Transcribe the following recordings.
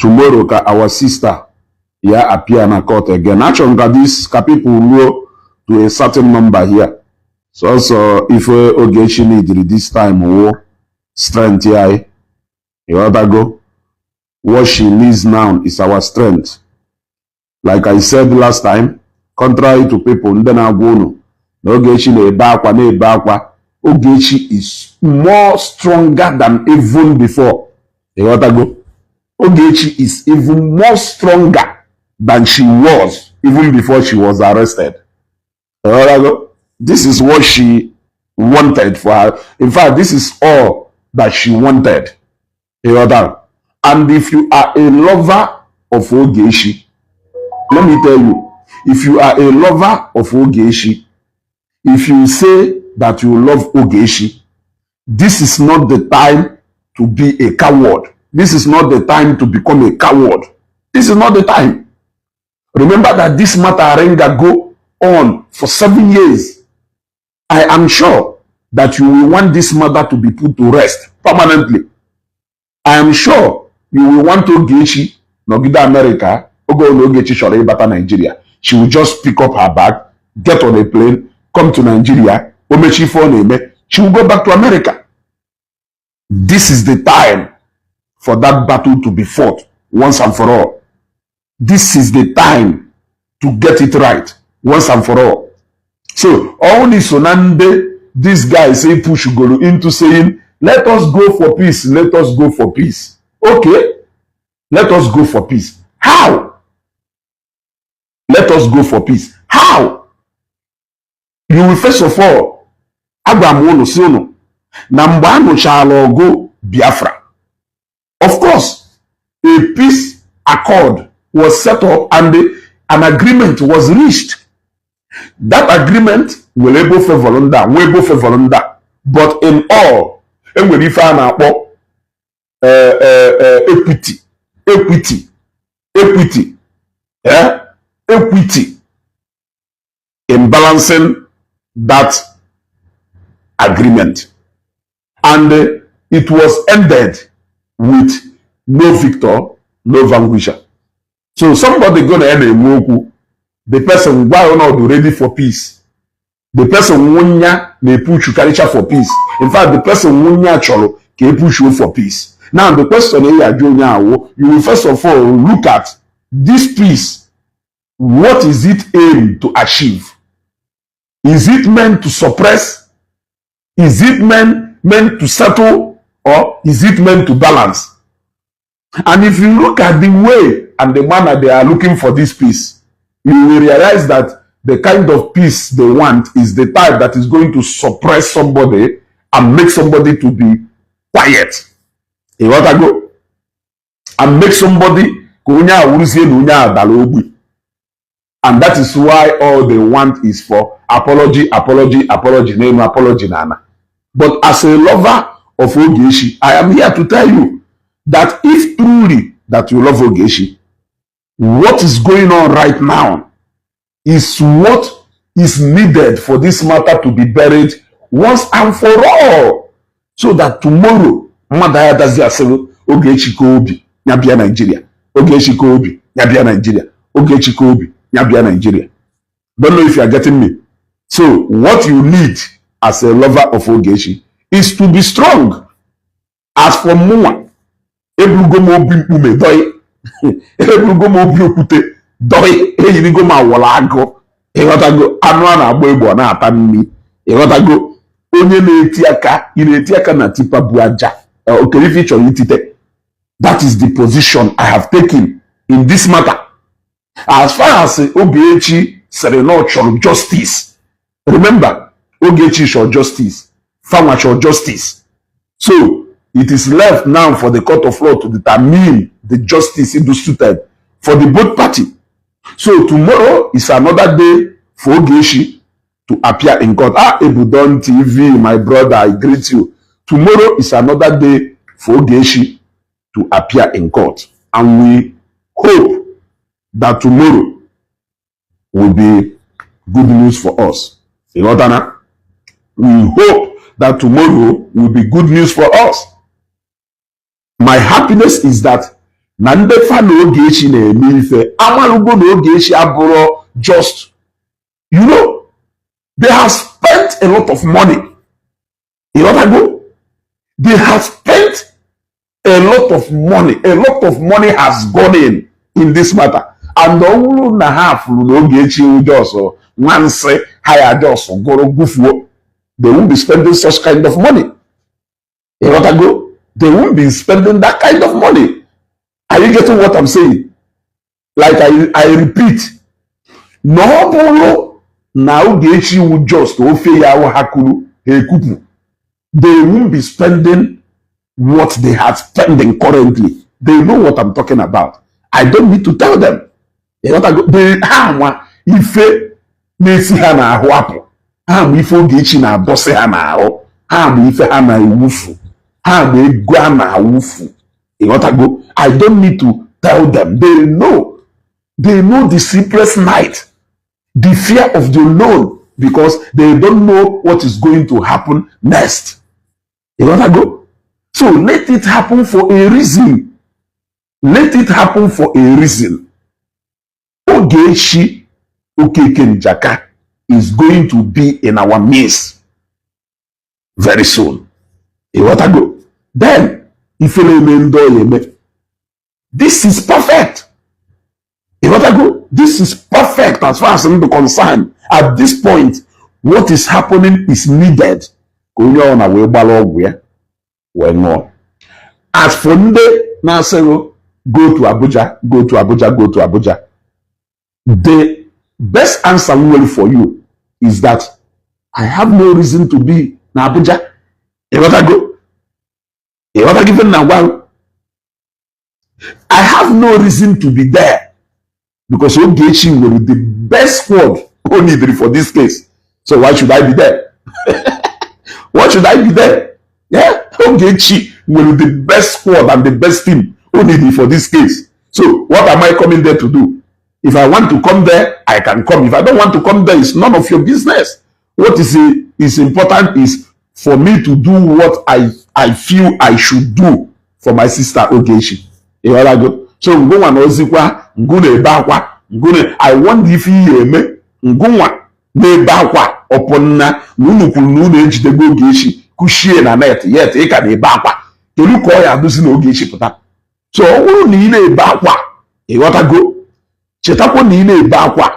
Tomorrow ka our sister ya appear na court again. Achọrọ m ka this ka people ruo to a certain number here. Sọsọ ife Ogechi needed this time wụ strength ya. Ịghọtago? What she needs now is our strength. Like I said last time, contrary to people ndị na-agwa unu na Ogechi na-ebe akwa na-ebe akwa, Ogechi is more stronger than even before. Ịghọtago? Ogechi is even more stronger than she was even before she was arrested. Ịghọtago? This is what she wanted for her. In fact, this is all that she wanted. Ịghọtara? And if you are a lover of Ogechi, let me tell you, if you are a lover of Ogechi, if you say that you love Ogechi, this is not the time to be a coward. This is not the time to become a coward. This is not the time. Remember that this matter Arenga go on for 7 years. I am sure that you will want this matter to be put to rest permanently. I am sure you will want Ogechi nọgide America. Oge na Ogechi chọrọ ịbata Nigeria, she will just pick up her bag, get on a plane, come to Nigeria, o mechi ife ọ na-eme, she will go back to America. This is the time for that battle to be fought once and for all. This is the time to get it right once and for all. So only so na ndị this guy say push goro into saying, "Let us go for peace, let us go for peace." Okay, let us go for peace. How? Let us go for peace. How? You will first of all, agwa m unu si unu na mgbe a nụchala ọgụ Biafra, of course, a peace accord was set up and an agreement was reached. That agreement nwere ebe o favor ndị a, nwee ebe o favor ndị a, but in all, enwere ife a na-akpọ equity, equity, equity, equity in balancing that agreement, and it was ended with no victor, no vanquisher. So somebody go na ya na-enwe okwu, the person gwa ya na ready for peace, the person nwunya na-epuchu karịcha for peace. In fact, the person nwunya chọrọ ka epushuo for peace. Now, the question ị ga-ajụ onye awụ, you will first of all look at this peace. What is it aimed to achieve? Is it meant to suppress? Is it meant to settle, or is it meant to balance? And if you look at the way and the manner they are looking for this peace, you will realize that the kind of peace they want is the type that is going to suppress somebody and make somebody to be quiet. Ịghọtago? And make somebody ka onye a wụrụzie na onye a dara ogbi. And that is why all they want is for apology, apology, apology n'elu, apology n'ala. But as a lover of Ogechi, I am here to tell you that if truly that you love Ogechi, what is going on right now is what is needed for this matter to be buried once and for all, so that tomorrow mmadụ anya dazi asịrị Ogechi ka obi ya bịa Nigeria, Ogechi ka obi ya bịa Nigeria, Ogechi ka obi ya bịa Nigeria. Don't know if you are getting me. So what you need as a lover of Ogechi is to be strong. As for mụnwa, eburugo m obi mkpume dọị, eburugo m obi okwute dọị, eyirigo m awọrọ agụ. Ịghọtago? Anụ a na-agba egbe ọ na-ata nri. Ịghọtago? Onye na-eti aka, ị na-eti aka na tipper bụ aja okere ife ị chọrọ itite. That is the position I have taken in this matter. As far as Ogechi sịrị na ọ chọrọ justice, remember, Ogechi chọrọ justice, fanwa chọrọ justice. So it is left now for the court of law to determine the justice it suited for the both party. So tomorrow is another day for Ogechi to appear in court. Ah, Ebudon TV, my brother, I greet you. Tomorrow is another day for Ogechi to appear in court, and we hope that tomorrow will be good news for us. Ịghọtana? We hope that tomorrow will be good news for us. My happiness is that Na ndị fa na Ogechi na-eme ife amalụgo na Ogechi abụrụ just, they have spent a lot of money. Ịghọtago? They have spent a lot of money. A lot of money has gone in this matter, and ọ bụrụ na ha fụrụ na Ogechi just nwansị ha ya just gụrụ gụfuo, they won't be spending such kind of money. Ịghọtago? They won't be spending that kind of money. Are you getting what I'm saying? Like I repeat, na ọ bụrụ na Ogechi wu just ofe ya awụ ha kuru ha ekupu, they won't be spending what they are spending currently. They know what I'm talking about. I don't need to tell them. Ịghọtago? They ha ama ife na-esi ha n'ahụ apụ, ha ama ife Ogechi na-adọsị ha n'ahụ, ha ama ife ha na-ewufu, ha ama ego a na-awụfu. Ịghọtago? I don't need to tell them. They know. They know the sleepless night, the fear of the unknown, because they don't know what is going to happen next. Ịghọtago? So let it happen for a reason. Let it happen for a reason. Ogechi Okeke Njaka is going to be in our midst very soon. Ịghọtago? Then ifere eme ndị ọya eme. This is perfect. Ịghọtago? This is perfect as far as I'm concerned. At this point, what is happening is needed. Ka onye ọbụla wee gbara ọgwụ ya wee ṅụọ. As for ndị na-asịghị go to Abuja, go to Abuja, go to Abuja, the best answer m nwere for you is that I have no reason to be na Abuja. Ịghọtago? Ịghọtago ife m na-agwa gị? I have no reason to be there because Ogechi nwere the best squad o needed for this case. So why should I be there? Why should I be there? Yeah, Ogechi nwere the best squad and the best team o needed for this case. So what am I coming there to do? If I want to come there, I can come. If I don't want to come there, it's none of your business. What is important is for me to do what I feel I should do for my sister Ogechi. Ịghọtago? So ngụnwa na ozikwa ngụ na-ebe akwa ngụ na I want ife ihe eme ngụnwa na-ebe akwa ọpụnna na unu kwuru na unu ejidego Ogechi kushie na net, yet ị ka na-ebe akwa. Kedu ka ọ ya adụzi na Ogechi pụta? So ọ bụrụ na ị na-ebe akwa, ịghọtago, chetakwa na ị na-ebe akwa,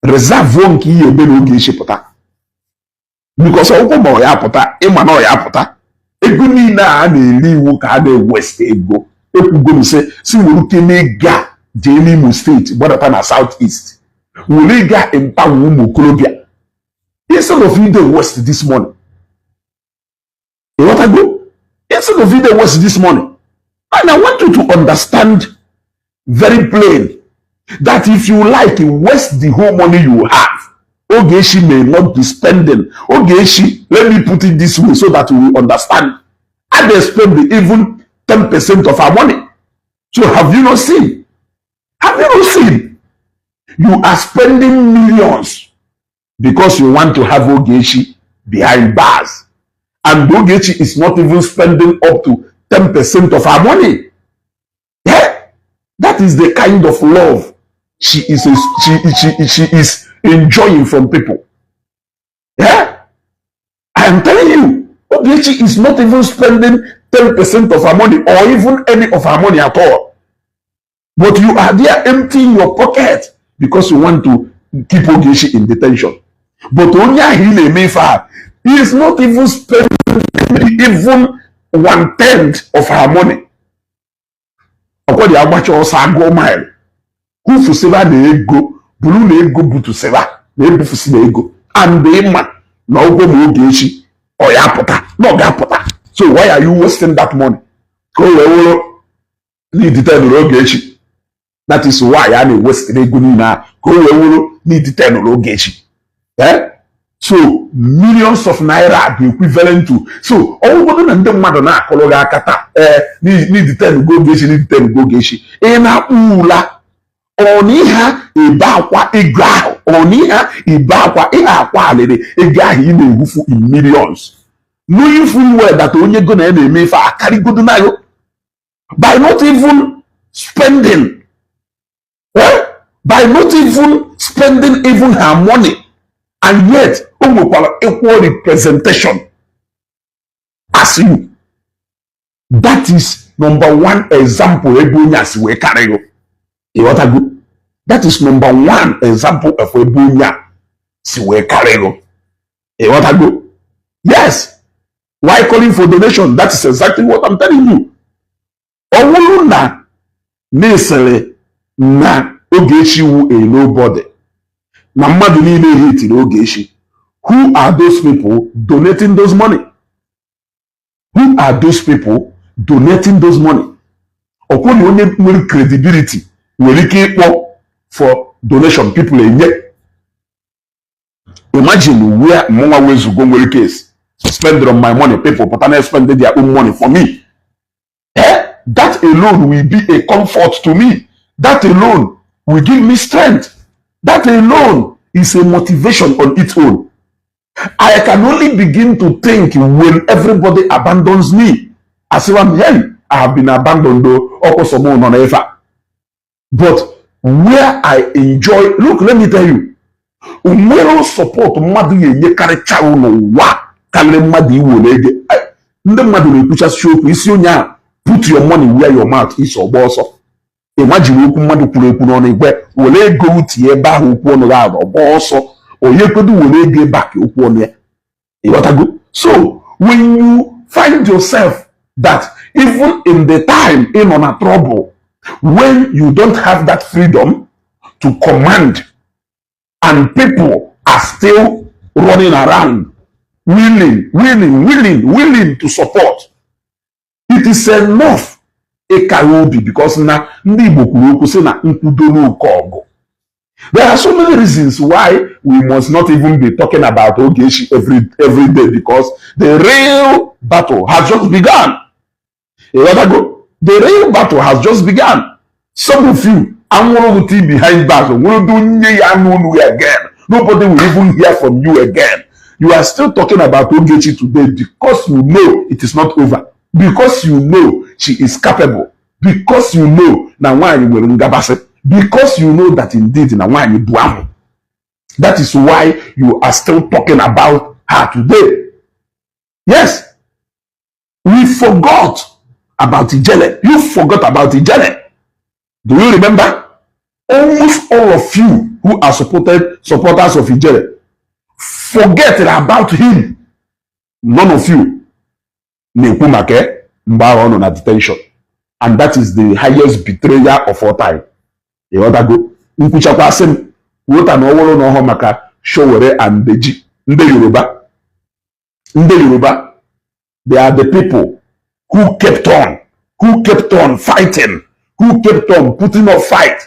reserve nke ihe ebe na Ogechi pụta, because ọgwụkwọ ma ọ ya apụta, ịma na ọ ya apụta, ego niile a na-eri iwu ka a na-ewest ego. Ekwugo m sị si were kene ego a jee n'Imo Steeti, gbadata na South East, were ego a empower ụmụ okorobịa instead of ide waste this money. Ịghọtago? Instead of ide waste this money. And I want you to understand very plain that if you like, waste the whole money you have, Ogechi may not be spending. Ogechi, let me put it this way so that you will understand, I dey spend even 10% of our money. So have you not seen? Have you not seen? You are spending millions because you want to have Ogechi behind bars. And Ogechi is not even spending up to 10% of our money. Yeah? That is the kind of love she is enjoying from people. Yeah? I am telling you, Ogechi is not even spending 10% of her money or even any of her money at all. But you are there emptying your pocket because you want to keep Ogechi in detention. But onye ahụ ị na-eme ife a, he is not even spending even one tenth of her money. Ọkwa dị agbacha ọsọ agụọ mile kwufusịba na ego buru na ego butusịba na ebufusi na ego and ịma na ụgwọ ma Ogechi ọ ya apụta na ọ ga-apụta. So why are you wasting that money? Ka o wee wụrụ na iditenụrụ Ogechi. That is why a na-ewesịrị ego niile ahụ, ka o wee wụrụ na iditenụrụ Ogechi. Eh? So millions of naira dị equivalent to, so ọgwụgwọ na ndị mmadụ na-akụrụ gị aka taa, ee, n'iditen Ogechi, n'iditen Ogechi, ị na-akpụ ụla ọ na ihe ebe akwa ego ahụ, ọ na ihe ebe akwa ihe akwa alịrị ego ahụ ị na-ewufu in millions, knowing full well that onye go na ya na-eme ife akarịgodo na yo by not even spending, eh? By not even spending even her money, and yet o nwekwara equal representation as you. That is number one example ebe onye a si wee karị gị. Ịghọtago? That is number one example of ebe onye a si wee karị gị. Ịghọtago? Yes. Why calling for donation? That is exactly what I'm telling you. Ọ bụrụ na na-esere na Ogechi wu a nobody, na mmadụ niile hitiri Ogechi, who are those people donating those money? Who are those people donating those money? Ọkwụ na onye nwere credibility nwere ike ịkpọ for donation, people enye. Imagine where mụnwa wezugo nwere case spend on my money, people pụta na spend their own money for me, eh? That alone will be a comfort to me. That alone will give me strength. That alone is a motivation on its own. I can only begin to think when everybody abandons me. As if I'm, hey, I have been abandoned though. Ọkụ nọ n'efe a. But where I enjoy, look, let me tell you, nwere support mmadụ ga-enyekarịcha n'ụwa karịrị mmadụ iwere ego. Ndị mmadụ na-ekwuchasị okwu isi onye a, "Put your money where your mouth is," ọgba ọsọ. Imagine okwu mmadụ kwuru ekwu n'ọnụ igwe were ego tinye ebe ahụ okwu ọnụ gị ahụ, ọgba ọsọ. Onye kwedu were ego ebe a ka okwu ọnụ ya. Ịghọtago? So when you find yourself that even in the time ị nọ na trouble, when you don't have that freedom to command, and people are still running around willing, willing, willing, willing to support, it is enough ịkara obi, because na ndị Igbo kwuru okwu sị na nkwudoro oke ọgụ. There are so many reasons why we must not even be talking about Ogechi every day, because the real battle has just begun. Ịghọtago? The real battle has just begun. Some of you, anwụrụ tea behind bars, nwere nye ya anụ ya again. Nobody will even hear from you again. You are still talking about Ogechi today because you know it is not over. Because you know she is capable. Because you know na nwaanyị nwere ngabasị. Because you know that indeed na nwaanyị bụ amụ. That is why you are still talking about her today. Yes. We forgot about Ijele. You forgot about Ijele. Do you remember? Almost all of you who are supporters of Ijele forget about him. None of you na-ekwu maka mgbe ahụ ọ nọ na detention. And that is the highest betrayal of all time. Ịghọtago? Nkwuchakwa asị m kwuota na ọ bụrụ na ọhụ maka Sowore and Deji, ndị Yoruba. Ndị Yoruba, they are the people who kept on fighting, who kept on putting up fight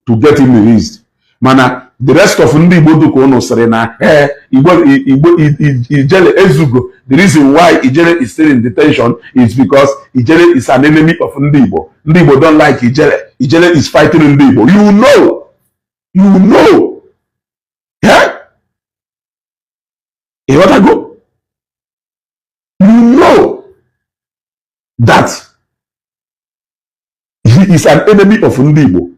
to get him released. Mana the rest of ndị Igbo dịka unu sịrị na ee Igbo Igbo Ijele ezugo. The reason why Ijele is still in detention is because Ijele is an enemy of ndị Igbo. Ndị Igbo don't like Ijele. Ijele is fighting ndị Igbo. You know, yeah? Ịghọtago? You know that he is an enemy of ndị Igbo,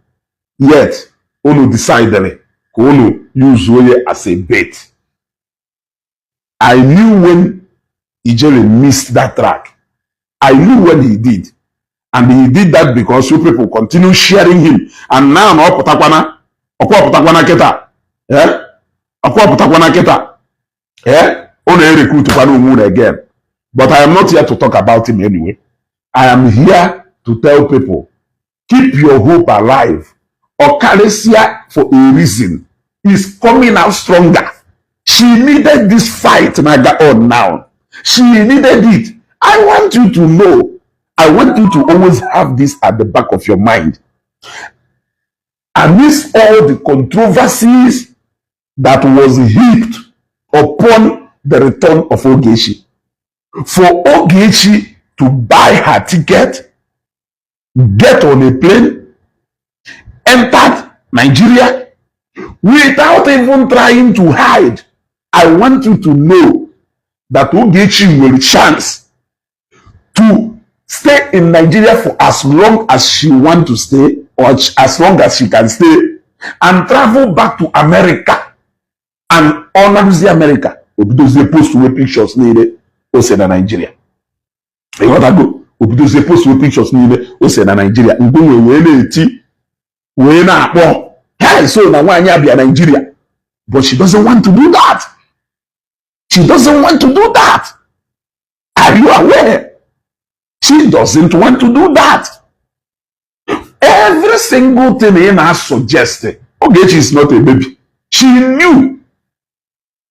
yet unu decided ka unu use onye as a bait. I knew when Ijele missed that track. I knew when he did, and he did that because you people continue sharing him. And now na ọ pụtakwana, ọkwa ọpụtakwana kịta, eh, ọkwa ọpụtakwana kịta, eh, unu erecruitkwana onwe unu again. But I am not here to talk about him anyway. I am here to tell people, keep your hope alive. Ọkarịsịa for a reason is coming out stronger. She needed this fight na on now. She needed it. I want you to know, I want you to always have this at the back of your mind. Amidst all the controversies that was heaped upon the return of Ogechi, for Ogechi to buy her ticket, get on a plane, entered Nigeria without even trying to hide, I want you to know that Ogechi will chance to Stay in Nigeria for as long as she want to stay or as long as she can stay and travel back to America. And ọ naruzie America, obidozie post we pictures niile o si na Nigeria. Ịghọtago? Obidozie post we pictures niile o si na Nigeria. Ngwunwe wee na-eti wee na-akpọ, "Hey, so na nwaanyị abịa Nigeria." But she doesn't want to do that. She doesn't want to do that. Are you aware? She doesn't want to do that. Every single thing ị na-suggest, Ogechi is not a baby. She knew.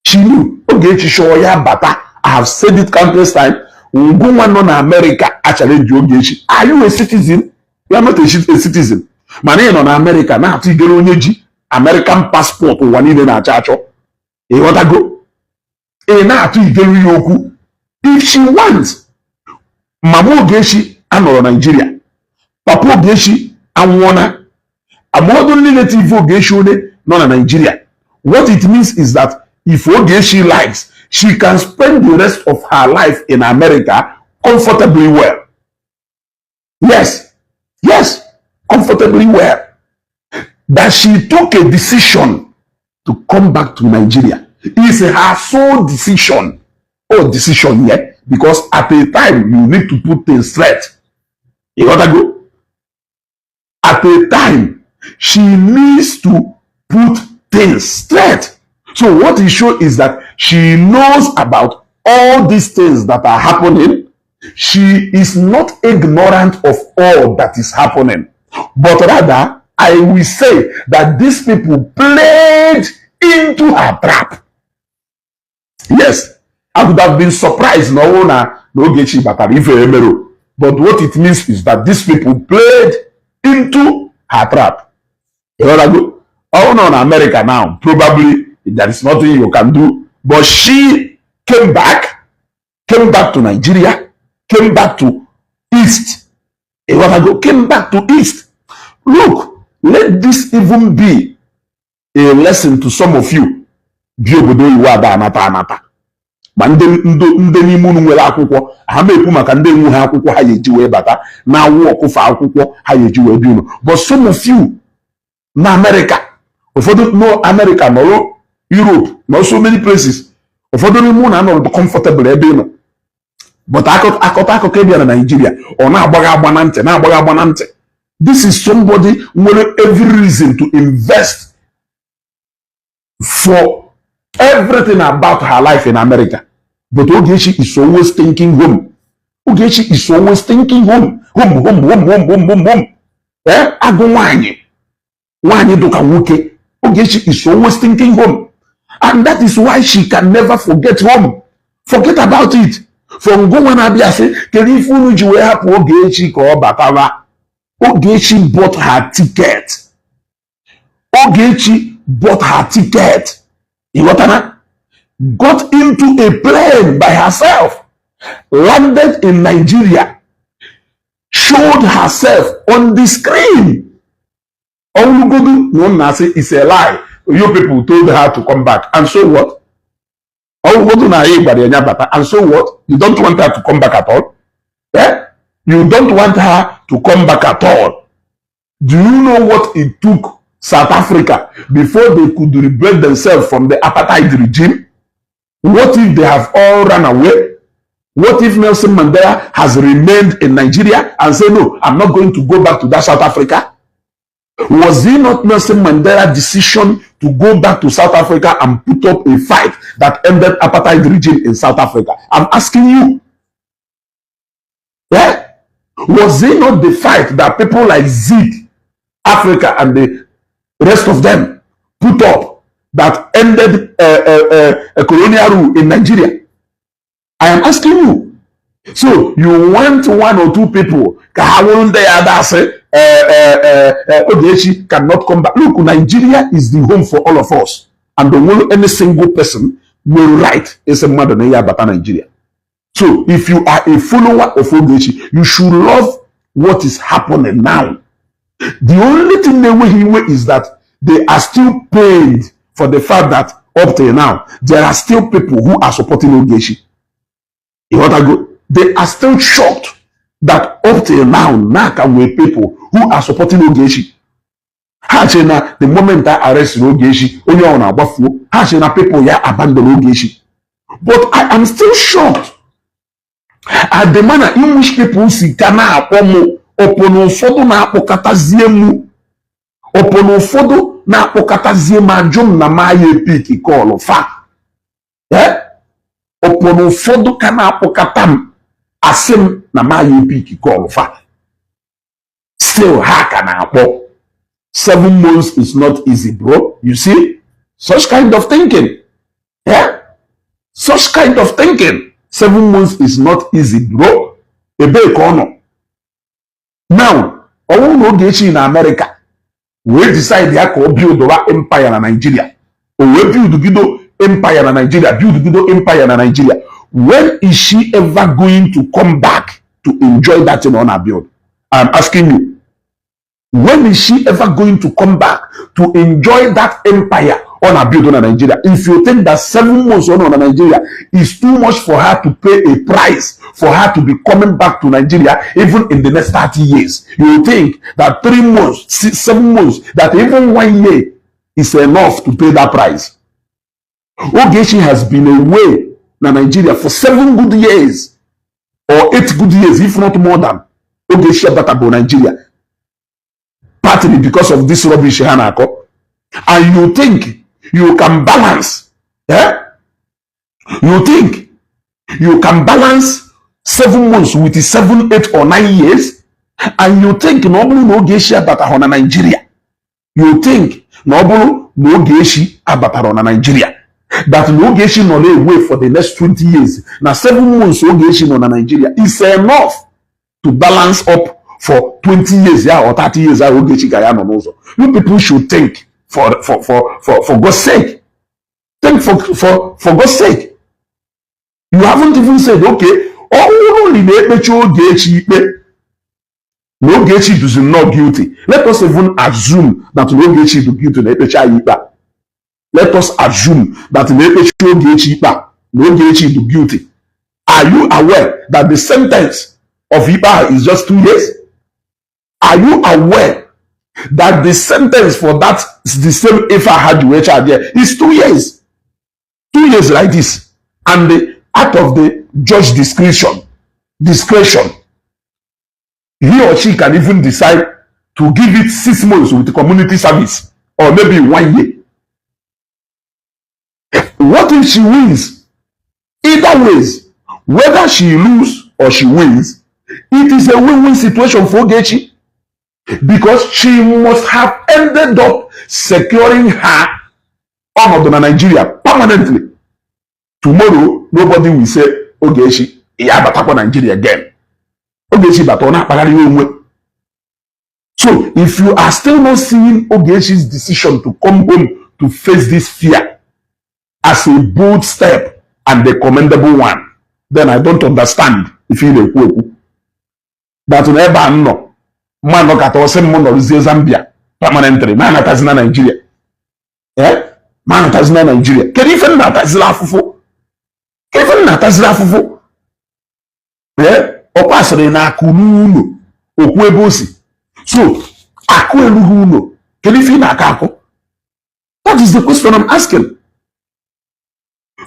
She knew. Ogechi chọọ ya bata. I have said it countless times. Ngụnwa nọ na America a challenge Ogechi. Are you a citizen? You are not a citizen. Mana ị nọ na America na-atụ igere onye ji American passport ụwa niile na-achọ achọ. Ịghọtago? Ị na-atụ igere ya okwu. If she wants, Mama Ogechi anọrọ Nigeria. Papa Ogechi anwụọna. Amọdụ relative Ogechi onye nọ na Nigeria. What it means is that if Ogechi likes, she can spend the rest of her life in America comfortably well. Yes, comfortably well. That she took a decision to come back to Nigeria is her sole decision. Oh, decision, yeah. Because at a time, you need to put things straight. You gotta go. At a time, she needs to put things straight. So what it shows is that she knows about all these things that are happening. She is not ignorant of all that is happening. But rather, I will say that these people played into her trap. Yes, I would have been surprised no na Ogechi batara ife emero. But what it means is that these people played into her trap. You know that go? Oh no, in America now, probably there is nothing you can do. But she came back to Nigeria, came back to East. You know that go? Came back to East. Look, let this even be a lesson to some of you. Bi obodo oyibo ada anata anata. Ma ndị ndị ndị n'ime unu nwere akwụkwọ ha ma ekwu maka ndị nwe ha akwụkwọ ha ya eji wee bata na-awụ ọkụfa akwụkwọ ha ya eji wee bi unu. But some of you na America, ụfọdụ no America, nọrọ Europe, nọ so many places, ụfọdụ n'ime unu anọrọ comfortable ebe ị nọ, but akọta akụkọ ịbịa na Nigeria, ọ na-agbagha agba na ntị, na-agbagha agba na ntị. This is somebody nwere every reason to invest for everything about her life in America. But Ogechi is always thinking home. Ogechi is always thinking home. Home, home, home, home, home, home, home. Eh? Agụ nwanyị. Nwanyị dụka nwoke. Ogechi is always thinking home. And that is why she can never forget home. Forget about it. From ngụnwa na-abịa sị, kedu ife unu ji wee hapụ Ogechi ka ọ batara? Ogechi bought her ticket. Ogechi bought her ticket. Ịghọtara? Got into a plane by herself, landed in Nigeria, showed herself on the screen. Ọwụlụgodu na ọ na-asị it's a lie. You people told her to come back. And so what? Ọwụlụgodu na anyị gwara ya nya bata. And so what? You don't want her to come back at all? Eh? You don't want her to come back at all. Do you know what it took South Africa before they could liberate themselves from the apartheid regime? What if they have all run away? What if Nelson Mandela has remained in Nigeria and say, "No, I'm not going to go back to that South Africa"? Was it not Nelson Mandela's decision to go back to South Africa and put up a fight that ended apartheid regime in South Africa? I'm asking you. Yeah? Was it not the fight that people like Zik, Africa, and the rest of them put up that ended colonial rule in Nigeria? I am asking you. So you want one or two people ka ha wụrụ ndị ya ada asị Ogechi cannot come back. Look, Nigeria is the home for all of us. And only any single person will right ịsị mmadụ na ya abata Nigeria. So if you are a follower of Ogechi, you should love what is happening now. The only thing na-enweghị iwe is that they are still pained for the fact that up till now, there are still people who are supporting Ogechi. Ịghọtago? They are still shocked. That up till now, na ka nwee people who are supporting Ogechi. Ha che na the moment I arrest Ogechi, onye ọ na-agbafuo. Ha che na people ya abandon Ogechi. But I am still shocked at the manner in which people si ka na-akpọ mụ ọpụna. Ụfọdụ na-akpọkọtazie mụ ọpụna, ụfọdụ na-akpọkọtazie m, ajụ m na ma ya epick call fa. Ọpụna ụfọdụ ka na-akpọkọta m, asị m na ma ya epick call fa. Still ha ka na-akpọ. "7 months is not easy, bro." You see such kind of thinking? Yeah? Such kind of thinking, "7 months is not easy, bro." Ebee ka ọ nọ now? Ọ bụrụ na Ogechi na America wee decide ya ka ọ buildwa empire na Nigeria, o wee buildgido empire na Nigeria, buildgido empire na Nigeria, when is she ever going to come back to enjoy that thing ọ na build? I'm asking you, when is she ever going to come back to enjoy that empire ọ na build na Nigeria? If you think that 7 months ọ nọ na Nigeria is too much for her to pay a price for her to be coming back to Nigeria even in the next 30 years, you think that 3 months, 6, 7 months, that even one year is enough to pay that price? Ogechi has been away na Nigeria for 7 good years or 8 good years, if not more than. Ogechi abatabụ Nigeria partly because of this rubbish ha na-akọ. And you think you can balance, eh? You think you can balance 7 months with 7, 8 or 9 years? And you think na ọ bụrụ na Ogechi abatahụ na Nigeria, you think na ọ bụrụ na Ogechi abatara na Nigeria, that na Ogechi nọ na-away for the next 20 years, na 7 months Ogechi nọ na Nigeria is enough to balance up for 20 years ya or 30 years ahụ Ogechi ga ya nọ n'ụzọ? You people should think for God's sake. Think for God's sake. You haven't even said, okay, ọ bụrụ na ị na-ekpechi Ogechi ikpe na Ogechi duzi nnọọ guilty, let us even assume that na Ogechi du guilty na ekpechi anyị ikpe a. Let us assume that na ekpechi Ogechi ikpe a na Ogechi du guilty. Are you aware that the sentence of ikpe ahụ is just 2 years? Are you aware that the sentence for that, the same ife ha ji wee charge there, is 2 years? 2 years like this, and the out of the judge discretion, he or she can even decide to give it 6 months with community service or maybe one year. What if she wins? Either ways, whether she lose or she wins, it is a win-win situation for Ogechi, because she must have ended up securing her ọnọdụ na Nigeria permanently. Tomorrow, nobody will say, "Ogechi, ya abatakwa Nigeria again." Ogechi bata, ọ na-akpagharị onwe. So if you are still not seeing Ogechi's decision to come home to face this fear as a bold step and a commendable one, then I don't understand if ị na-ekwu ekwu that na ebe a m nọ mma nọkata ọsị m nọrụzie Zambia permanently, ma anatazi na Nigeria, eh, ma anatazi na Nigeria. Kedu ife m na-ataziri afụfụ? Kedu ife m na-ataziri afụfụ? Ee, ọkwa asịrị na akụ n'ụlọ okwu ebe o si so akụ erughị ụlọ. Kedu ife ị na-akọ akọ? That is the question I'm asking.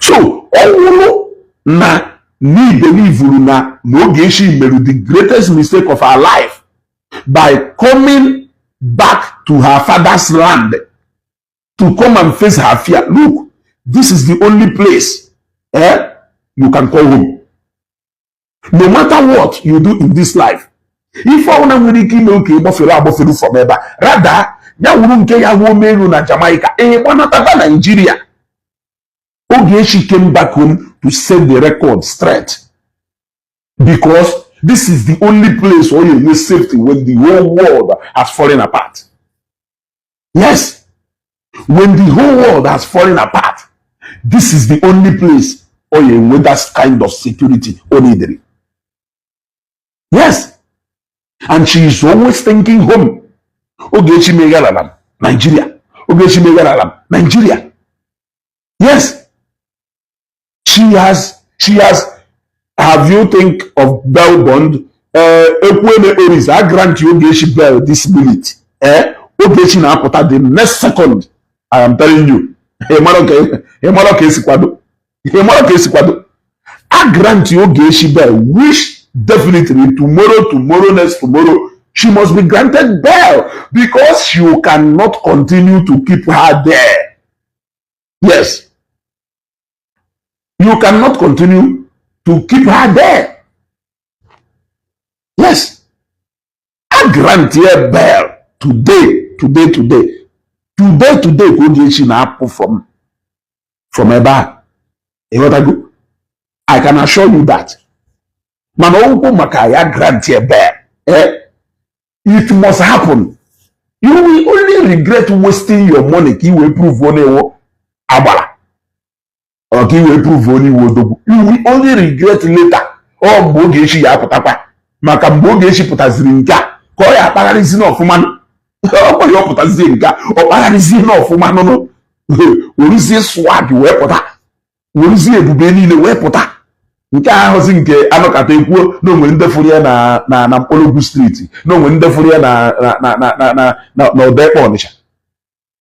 So ọ wụrụ na n'ibelivuru na Ogechi meru the greatest mistake of her life by coming back to her father's land to come and face her fear. Look, this is the only place, eh, you can call home. No matter what you do in this life, ife ọbụla nwere ike ime oke ịgbafere agbafere from ebe a, rada ya wuru nke ya wuo elu na Jamaica, ee, gbanatata Nigeria. Ogechi came back home to set the record straight, because this is the only place where you need safety when the whole world has fallen apart. Yes, when the whole world has fallen apart, this is the only place where you need that kind of security o needed. Yes, and she is always thinking home. Ogechi megara Nigeria, Ogechi megara Nigeria. Yes, she has. Have you think of bail bond? Ekwueme Oris a grant Ogechi bail this minute, Ogechi na-apụta the next second. I am telling you. Ị mara ka esi kwado, ị mara ka esi kwado. A grant Ogechi bail, which definitely tomorrow, tomorrow, next tomorrow, she must be granted bail because you cannot continue to keep her there. Yes, you cannot continue to keep her there. Yes, a grant her bail today, today, today, today, today ka Ogechi na-apụ from ebe a. Ịghọtago? I can assure you that. Mana okwu maka ya grant her bail, it must happen. You will only regret wasting your money ka i wee prove onye iwu agbara ọ, ka i wee prove onye iwu odogwu. You will only regret later. Ọ mgbe Ogechi ya apụtakwa, maka mgbe Ogechi pụtaziri nke a ka ọ ya akpagharịzi n'ọfụma. Ọ ya ọ pụtazie nke a, ọ kpagharịzie n'ọfụma nụnụ, weruzie swag wee pụta, weruzie ebube niile wee pụta. Nke a ahụzi nke anọkata ekwuo na onwere ndị fụrụ ya na Mkpọrọgwụ Street, na onwere ndị fụrụ ya na Ọdekpe Ọnịcha.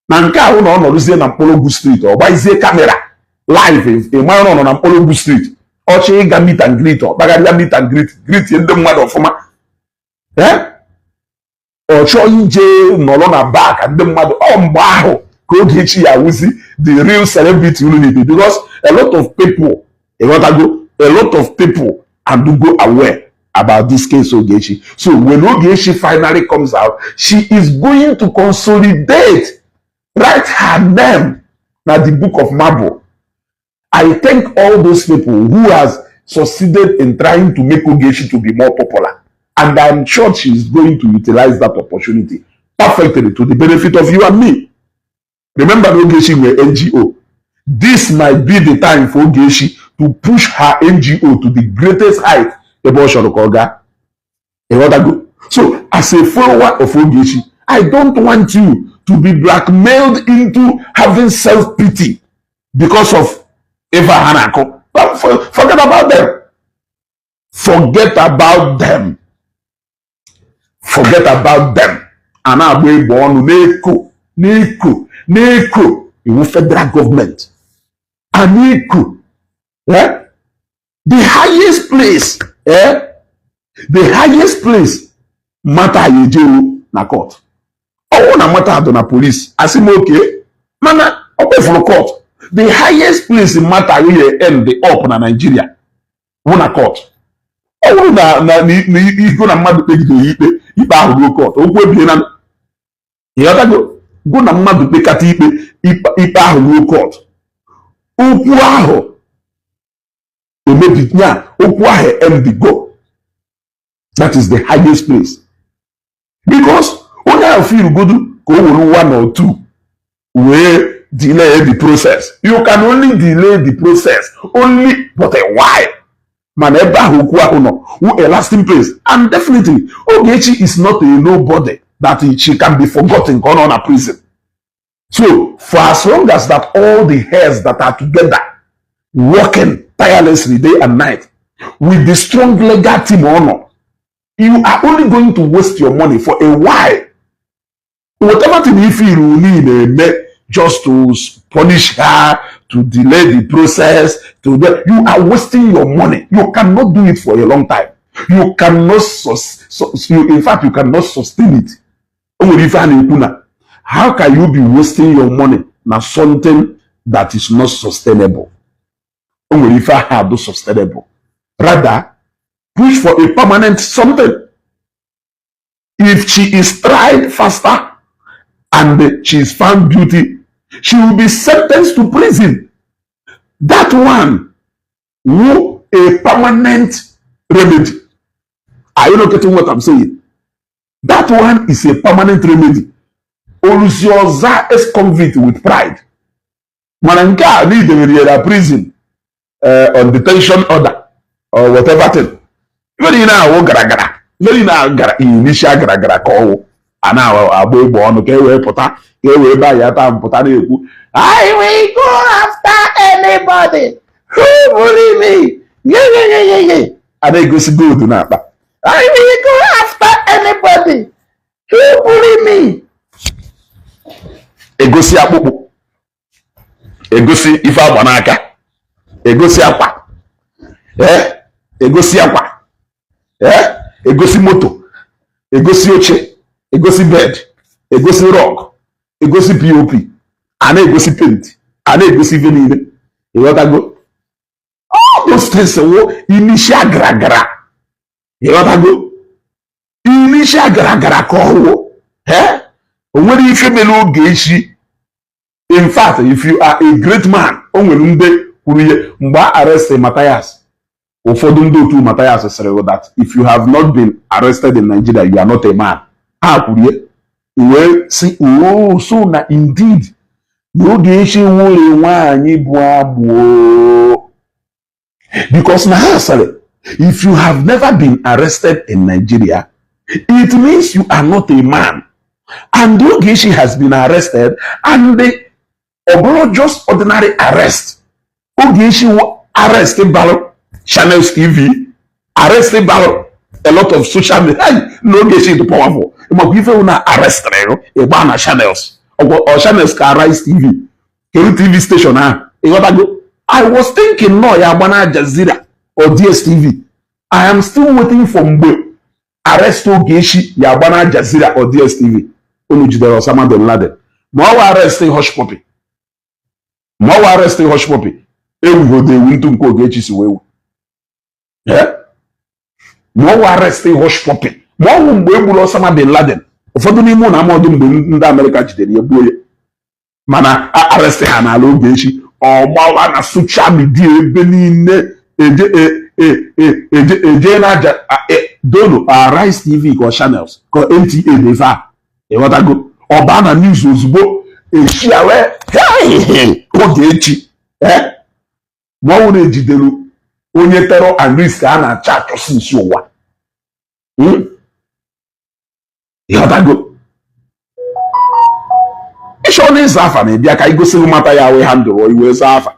Na nke ahụ na ọ nọrụzie na Mkpọrọgwụ Street, ọ gbazie camera live, ị mara na ọ nọ na Mkpọrọgwụ Street. Ọchị ịga meet and greet, ọ kpagharịa meet and greet, greet ndị mmadụ ọfụma. Ee, ọ chọọ ije nọrọ na bar ka ndị mmadụ. Ọ mgbe ahụ ka Ogechi ya awụzi the real celebrity unu need, because a lot of people, ịghọtago, a lot of people go aware about this case Ogechi. So when Ogechi finally comes out, she is going to consolidate, write her name na the book of marble. I thank all those people who has succeeded in trying to make Ogechi to be more popular, and I'm sure she is going to utilize that opportunity perfectly to the benefit of you and me. Remember na Ogechi nwere NGO. This might be the time for Ogechi to push her NGO to the greatest height ebe ọ chọrọ ka ọ gaa. Ịghọtago? So as a follower of Ogechi, I don't want you to be blackmailed into having self-pity because of ife ha na-akụ. Forget about them, forget about them, forget about them. A na-agba egbe ọnụ na-eko na-eko na-eko iwu federal government a na-eko. Eh? The highest place, eh? The highest place matter ya ejewo na court. Ọwụ na matter dị na police, asị m oke, mana ọ kpefuru court. The highest place matter ya end up na Nigeria wụ na court. Ọ bụrụ na igo na mmadụ kpegidere ikpe, ikpe ahụ ruo court, okwu ebie na. Ịghọtago? Gụ na mmadụ kpekata ikpe, ikpe ahụ ruo court, okwu ahụ emebi ya, okwu ahụ end go. That is the highest place, because onye ahụ feel godu ka o were one or two wee delay the process. You can only delay the process only but a while, mana ebe ahụ okwu ahụ nọ wụ a lasting place. And definitely Ogechi is not a nobody that she can be forgotten ka ọ nọ na prison. So for as long as that all the heads that are together working tirelessly day and night with the strong legal team ọ nọ, you are only going to waste your money for a while. Whatever thing you feel you need eme just to punish her, to delay the process, to do, you are wasting your money. You cannot do it for a long time. You cannot you, in fact, you cannot sustain it. O nwere ife a na-ekwu na how can you be wasting your money na something that is not sustainable? O nwere ife ahụ adụ sustainable. Rather push for a permanent something. If she is tried faster and she is found guilty, she will be sentenced to prison. That one will a permanent remedy. Are you not getting what I'm saying? That one is a permanent remedy. Olusioza ex convict with pride. Mana nke a na idebere ya na prison on detention order or whatever thing. Ife niile ahụ gara gara. Ife niile ahụ gara initial gara gara ka ọwụ. A na-agba egbe ọnụ ka e wee pụta, ka e wee baa ya taa mpụta na-ekwu, "I will go after anybody who bully me." Ye, ye, ye, ye, ye. A na-egosi gold n'akpa. I will go after anybody who bully me. Egosi akpụkpụ, egosi ife agba n'aka, egosi akwa, ee, egosi akwa, ee, egosi moto, egosi oche, egosi bed, egosi rug, egosi POP, a na-egosi paint, a na-egosi ife niile. Ịghọtago? All those things wụ initial gara. Ịghọtago? Initial gara ka ọ wụ. Eh, o nwere ife mere Ogechi. In fact, if you are a great man, o nwere ndị kwuru ihe mgbe a arrest Matthias. Ụfọdụ ndị otu Matthias sịrị that if you have not been arrested in Nigeria, you are not a man. Ha kwuru ihe wee sị, oh, so na indeed na Ogechi nwụrụ nwaanyị bụ agbụ, because na ha sịrị, if you have never been arrested in Nigeria, it means you are not a man. And Ogechi has been arrested, and ọ bụrụ just ordinary arrest. Ogechi arrest balụ Channels TV, arrest balụ a lot of social media. Na Ogechi dị powerful makwa ife na arrestịrị ịgba na Channels ọ Channels ka Arise TV, kedu TV station ahụ? Ịghọtago? I was thinking nọ ya agba na Jazeera or DSTV. I am still waiting for mgbe arrest Ogechi ya agba na Jazeera or DSTV. Unu jidere Osama bin Laden, ma ọ wa arrest Hushpuppi, ma ọ wa arrest Hushpuppi ewugodo ewu ntụ nke Ogechi si wee wu, ma ọ wa arrest Hushpuppi, ma ọ wụ mgbe e gburu Osama bin Laden. Ụfọdụ n'ime ụlọ amaọdụ mgbe ndị Amerịka jidere ya gbuo ya, mana arrest ha n'ala Ogechi, ọ gbawa na social media ebe niile. Eje eje na aja donu Arise TV ka Channels ka NTA na ife a. Ịghọtago? Ọ baa na news ozugbo eshia wee Ogechi. Ma ọ nwere ejidere onye terror and risk a na-achọ achọsi nsi ụwa. Ịghọtago? Ịchọ na ịza afa na-ebịa ka igosiri mata ya wee handụrụ iwe zaa afa.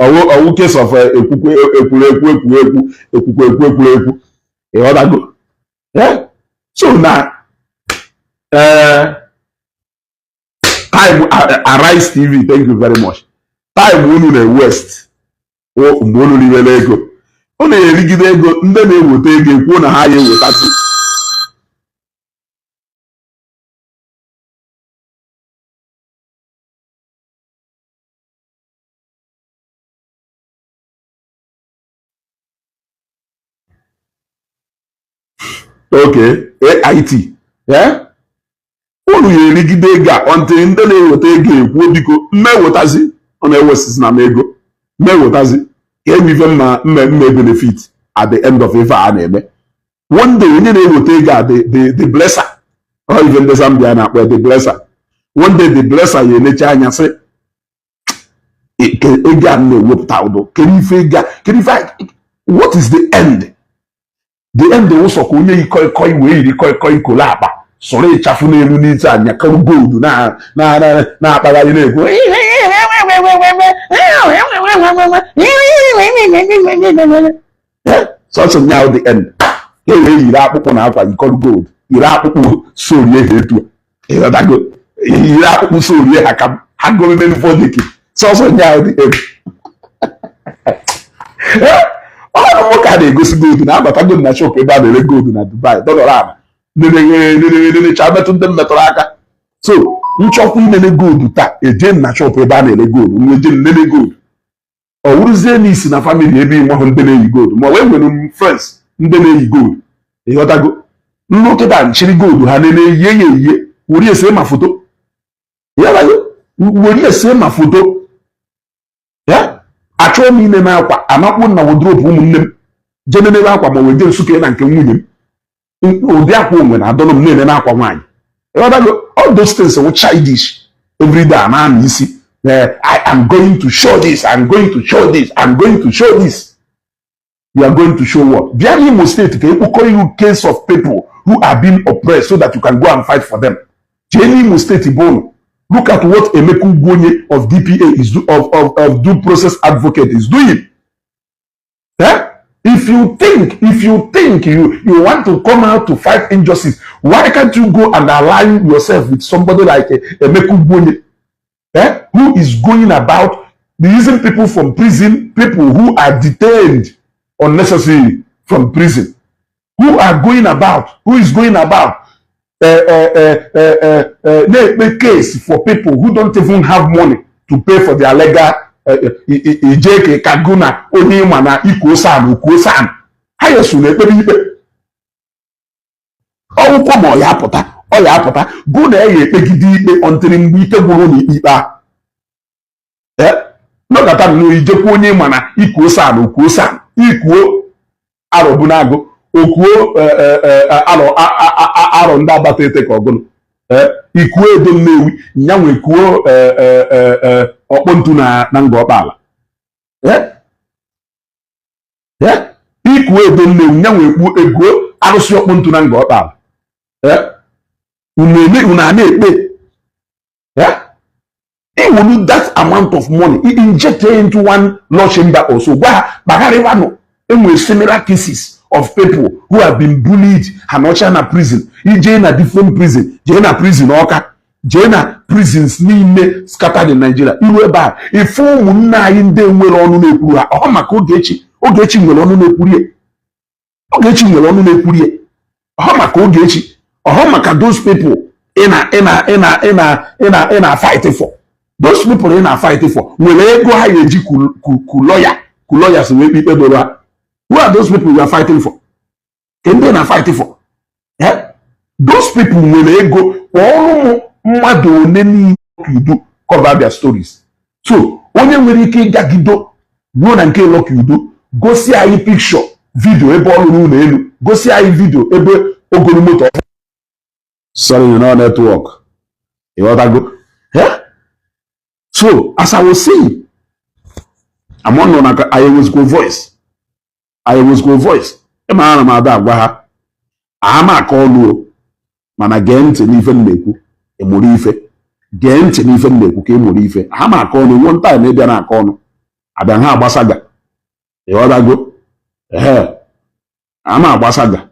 Ọwụ case of ekwukwe ekwuru ekwu ekwu ekwu ekwukwe ekwu ekwuru ekwu. Ịghọtago? So na time Arise TV, thank you very much. Time unu na-waste mgbe unu riwere ego, unu na-erigide ego. Ndị na-eweta ego ekwuo na ha ya ewetasị. Okay, AIT, unu ya erigide ego a until ndị na-eweta ego ekwuo, biko, mmewetazi ọ na-ewesizi na m ego mmewetazi ka enwe ife mma mme benefit at the end of ife a na-eme. One day, onye na-eweta ego a, the blesser, ọ ife ndị Zambia na-akpọ the blesser, one day the blesser ya elecha anya sị, ego a na-ewepụta ụdọ, kedu ife ego a, kedu ife, what is the end? The end ụsọ ka onye yi koi koi wee yiri koi koi kolo akpa sọrọ ịchafụ n'elu n'ite anya karụ gold na-akpagharị na-ekwu sọsọ nya. The end ka e wee yiri akpụkpọ na akwa yikọrọ gold, yiri akpụkpọ sorie ha etu a. Ịghọtago? Yiri akpụkpọ sorie ha ka ha gomeme fọdiki sọsọ nya. The end ọrụ nwoke a na-egosi gold na-abatago na shop ebe a na-ere gold na Dubai, dọlọrọ ala nenecha metụ ndị m metụrụ aka. So nchọkwa inene gold taa, eje na shop ebe a na-ere gold, nweje nene gold. Ọ wụrụzie na isi na family ebe ịnwahụ ndị na-eyi gold, ma wee nwere m friends ndị na-eyi gold. Ịghọtago? Nnu kịta nchiri gold ha nene yie ya eyie, were ese ma foto. Ịghọtago? Were ese ma foto ya. Achọghị m ine akwa amakpụ na wardrobe ụmụnne m jee nenebe akwa, ma wee jee Nsụka na nke nwunye m, ụdị akwa onwe na adọnụ m na-ene n'akwa nwaanyị. Ịghọtago? All those things wụ childish. Everyday a na-ama isi, I am going to show this, I'm going to show this, I'm going to show this. You are going to show what? Bịa n'Imo State ka ekpokọ you case of people who are being oppressed so that you can go and fight for them. Jee n'Imo State bụ, look at what Emeka Ugwuonye of DPA is do, of due process advocate is doing. Eh? If you think you want to come out to fight injustice, why can't you go and align yourself with somebody like Emeka Ugwuonye, eh, who is going about releasing people from prison, people who are detained unnecessarily from prison, who are going about, who is going about na-ekpe case for people who don't even have money to pay for their legal ije ka gụ na onye ịma na ikuo san okuo san ha yesu na-ekpere ikpe ọgwụkwọ ma ọ ya apụta ọ ya apụta gụ na ya ekpegide ikpe ọntịrị mgbe ike gwụrụ na ikpe ikpe ahụ nọkọta nnọọ ijekwa onye ịma na ikuo san okuo san ikuo arọbunagụ okuo arọ arọ ndị agbata ete ka ọgụnụ ikuo edo Nnewi nyanwe kuo ọkpọntu na nga ọkpala ikuo edo Nnewi nyanwe ekpu ego arụsị ọkpọntu na nga ọkpala unu a na-ekpe iwulu that amount of money inject into one law chamber also gwa ha kpagharịwanụ enwere similar cases of people who have been bullied ha nọcha na prison. Ijee na different prison, jee na prison Ọka, jee na prisons niile scattered in Nigeria, iru ebe a ife ụmụnne anyị ndị nwere ọnụ na-ekwuru ha ọ maka Ogechi. Ogechi nwere ọnụ na-ekwuru ya. Ogechi nwere ọnụ na-ekwuru ya ọ maka Ogechi, ọ maka those people ị na ị na ị na ị na ị na ị na fight for. Those people ị na fight for nwere ego ha ga-eji ku lawyer ku lawyers wee kpe ikpe doro ha. Who are those people you are fighting for? Ke ndị na fight for? Those people nwere ego. Kpọọrọ m mmadụ one niile Udo cover their stories. So onye nwere ike ịgagido ruo na nke Lucky Udo gosi anyị picture, video ebe ọ lụrụ ụlọ elu, gosi anyị video ebe ogoro moto. Sorry, you know, network. Ịghọtago? So as I was saying, among na anyị enwezikwa voice, anyị enwezikwa voice. Ịma ana m ada agwa ha ama aka ọnụ o, mana gee ntị n'ife m na-ekwu, ịmụrụ ife. Gee ntị n'ife m na-ekwu ka ị mụrụ ife. Ha ma aka ọnụ one time ịbịa na aka ọnụ abịa ha agbasaga. Ịghọtago? Ee, ama agbasaga,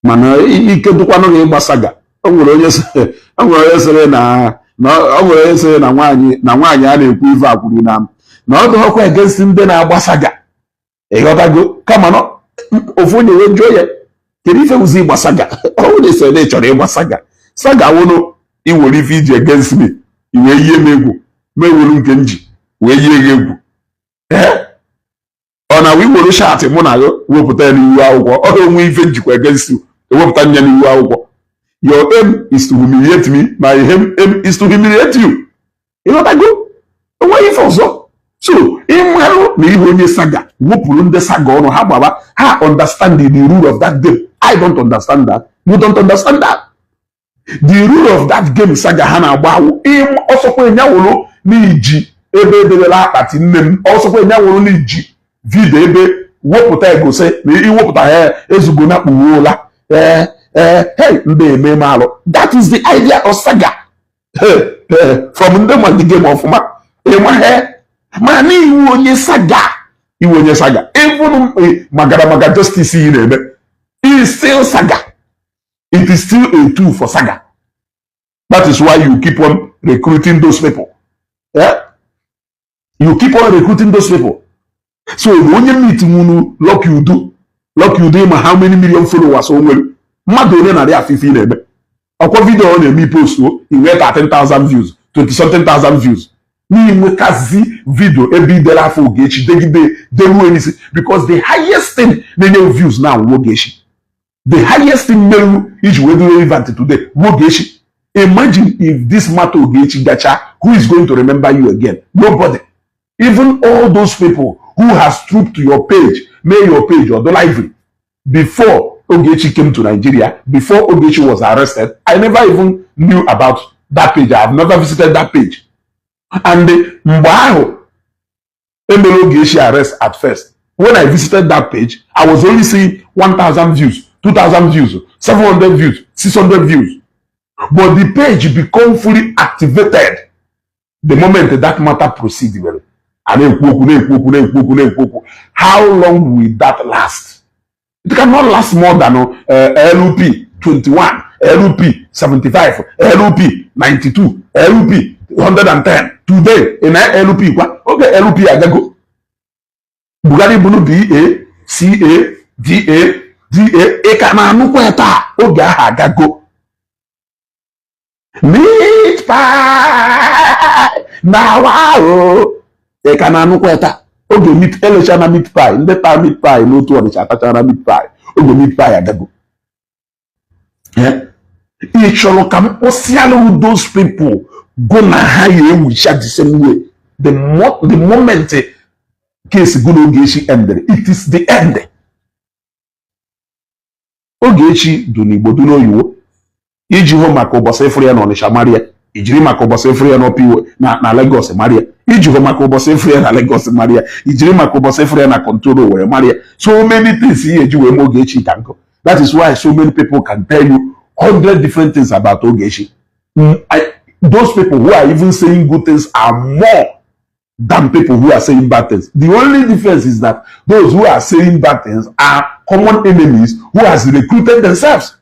mana ike dụkwanụ gị ịgbasaga. O nwere onye sịrị na o nwere onye sịrị na nwaanyị a na-ekwu ife a kwuru na ọ dịghọkwa against ndị na-agbasaga. Ịghọtago? Kama na ofu onye wee jụọ ya, kedu ife wụzi ịgbasaga? Ọ bụrụ na ị na ị chọrọ ịgbasaga saga wụnụ iwere ife iji against me i wee yie m egwu, ma ewelu nke m ji wee yie gị egwu. Ee, ọ na iwere chat mụ na gị wepụta ya n'iwu akwụkwọ, ọ ga-enwe ife njikwa against you ewepụta nya n'iwu akwụkwọ. Your aim is to humiliate me, my aim is to humiliate you. Ịghọtago? Onweghị ife ọzọ. So ịmarụ na ihe onye saga wepụrụ ndị saga ọnụ ha gbaba ha understand the rule of that game. I don't understand that, you don't understand that the rule of that game saga ha na-agba awụ ọsọkwa enyawụrụ n'iji ebe edebela akpati nne m, ọsọkwa enyawụrụ n'iji video ebe wepụta egosi na iwepụta ya ezugo na kpughuola. Ee ee, hey, ndị eme m alụ. That is the idea of saga from ndị ma the game ọfụma. Ịma ma na iwu onye saga, iwu onye saga, even magara maga justice ị na-eme is still saga. It is still a tool for saga. That is why you keep on recruiting those people, yeah? You keep on recruiting those people. So onye meet nwunu Lucky Udo, Lucky Udo, ma how many million followers o nwere, mmadụ onye narị afọ ife ị na-eme ọkwa video ọ na-eme post o inwe 13,000 views, 20 something thousand views, n'inwekazi video ebe idere afọ Ogechi degide deruo n'isi, because the highest thing na-enye views now Ogechi, the highest thing meru iji wee dị relevant today Ogechi. Imagine if this matter Ogechi gacha, who is going to remember you again? Nobody. Even all those people who has trooped to your page, made your page or the lively before Ogechi came to Nigeria, before Ogechi was arrested, I never even knew about that page. I have never visited that page. And mgbe ahụ emere Ogechi arrest at first, when I visited that page, I was only seeing 1000 views, 2000 views, 700 views, 600 views. But the page become fully activated the moment that matter proceed. A na-ekwu okwu, na-ekwu okwu, na-ekwu okwu, na-ekwu okwu. How long will that last? It cannot last more than LP 21, LP 75, LP 92, LP 110. Today ị na LP kwa oge LP agago. Buhari bụrụ BA, CA, DA, DA, ị ka na-anụkwa ya taa. Oge ahụ agago. Meat pie na wa o, ị ka na-anụkwa ya taa. Oge meat elechana meat pie, ndị taa meat pie n'otu Ọnịcha atachara meat pie. Oge meat pie agago. Ị chọrọ ka m kpọsịalụ those people go na ha ya ewucha the same way. The moment case go na Ogechi ended, it is the end. Ogechi dị n'Igbo, dị n'oyiwo. Iji hụ maka ụbọchị ịfụrụ ya na Ọnịcha mara ya, ijiri maka ụbọchị ịfụrụ ya n'Ọpa na Lagos mara ya, iji hụ maka ụbọchị ịfụrụ ya na Lagos mara ya, ijiri maka ụbọchị ịfụrụ ya na control were mara ya. So many things ihe eji wee mee Ogechi ka nkụ. That is why so many people can tell you 100 different things about Ogechi. Those people who are even saying good things are more than people who are saying bad things. The only difference is that those who are saying bad things are common enemies who has recruited themselves.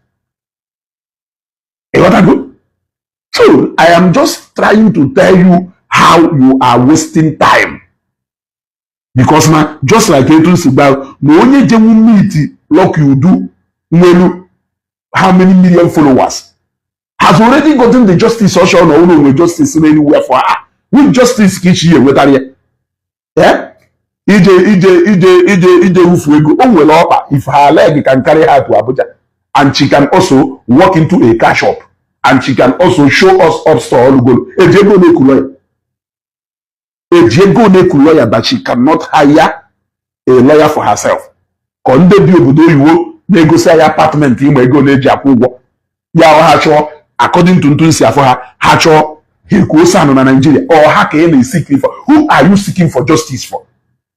You got go? So I am just trying to tell you how you are wasting time. Because now, just like etu si gba na onye jenwu meet Lucky Udu nwelu how many million followers has already gotten the justice ọsọ na ụlọ onwe justice anywhere for her. Which justice ka ichi ya enwetara ya? Ije ije ije ije ije wufu ego o nwere ọkpa. If her leg can carry her to Abuja and she can also walk into a car shop and she can also show us up store olugolo, eji ego na-eku lawyer, eji ego na-eku lawyer that she cannot hire a lawyer for herself? Ka ndị bi obodo oyibo na-egosi anyị apartment, ịma ego na-eji akwụ ụgwọ ya, ọ ha chọọ, according to ntu nsi afọ ha, ha chọọ ha ekwuo sanụ na Nigeria, ọ ha ka ị na-seek for? Who are you seeking for justice for?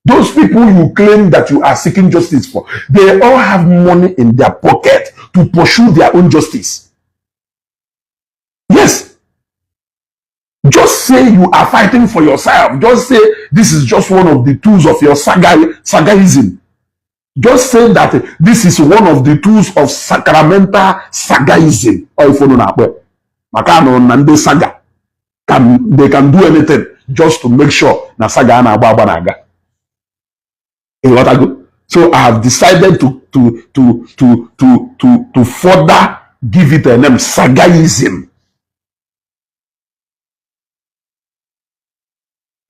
Those people you claim that you are seeking justice for, they all have money in their pocket to pursue their own justice. Yes, just say you are fighting for yourself. Just say this is just one of the tools of your sagaism. Just say that this is one of the tools of sacramental sagaism. Ọ ife unu na-akpọ ya. Maka anụrụ na ndị saga can, they can do anything just to make sure na saga a na-agba agba na-aga. Ịghọtago? So I have decided to further give it a name, sagaism.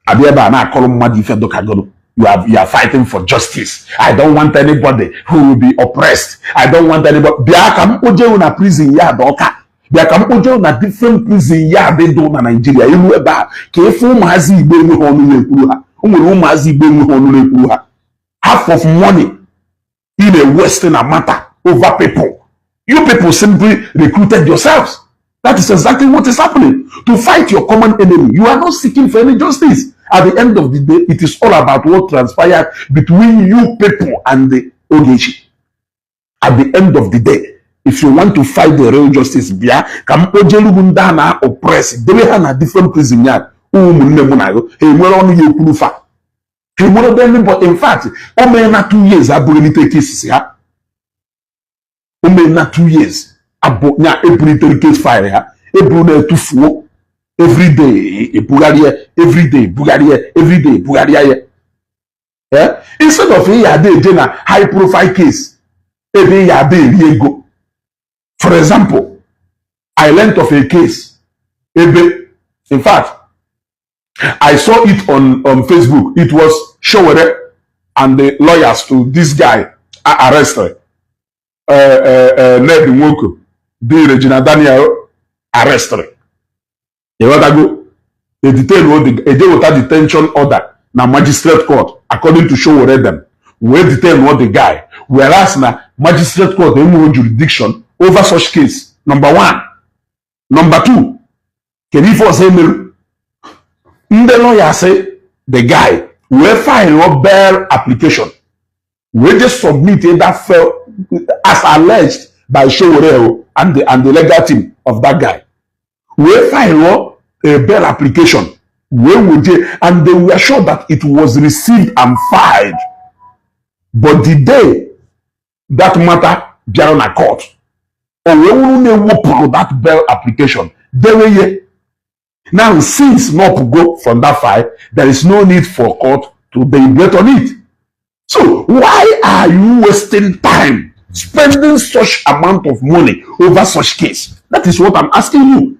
Abịa ebe a na-akọrọ mmadụ ife dụkagoro. You are fighting for justice. I don't want anybody who will be oppressed. I don't want anybody. Bịa ka m kpojewu na prison yard Ọka. Bịa ka m kpojewu na different prison yard dị na Nigeria. Iru ebe a ka efe ụmụazị Igbo enweghị ọnụ na-ekwuru ha. O nwere ụmụazị Igbo enweghị ọnụ na-ekwuru ha. Half of money in a western matter over people. You people simply recruited yourselves. That is exactly what is happening. To fight your common enemy, you are not seeking for any justice. At the end of the day, it is all about what transpired between you people and the Ogechi. At the end of the day, if you want to fight the real justice, bịa ka m kpojelugu ndị a na-oppress, debe ha na different prison yard. Ụmụnne m na ha enwere ọnụ ya ekwuru fa. Ha enwere anybody. In fact, o mee na 2 years abụghịlite cases ha. O mee na 2 years abụ nya ebulitere case file ha, eburu na-etufuo everyday, ebugharịa everyday, ebugharịa everyday, ebugharịa ya. Instead of ị ya ada eje na high profile case ebe ị ya ada eri ego. For example, I learnt of a case ebe, in fact, I saw it on Facebook. It was Sowore and the lawyers to this guy arrested, Ned Nwoko, the Regina Daniel arrested. Ịghọtago? Eje weta detention order na magistrate court, according to Sowore them, wee detain the guy, whereas na magistrate court enweghị jurisdiction over such case, number one. Number two, kedu ife ọzọ emerụ? Ndị lawyer sị the guy wee file bail application, wee just submit that file as alleged by Sowore and the legal team of that guy, wee file a bail application. Wee weje, and they were sure that it was received and filed. But the day that matter bịara na court, o wee wuru na-ewepụrụ that bail application dewe ye. Now, since not go from that file, there is no need for court to deliberate on it. So why are you wasting time spending such amount of money over such case? That is what I'm asking you.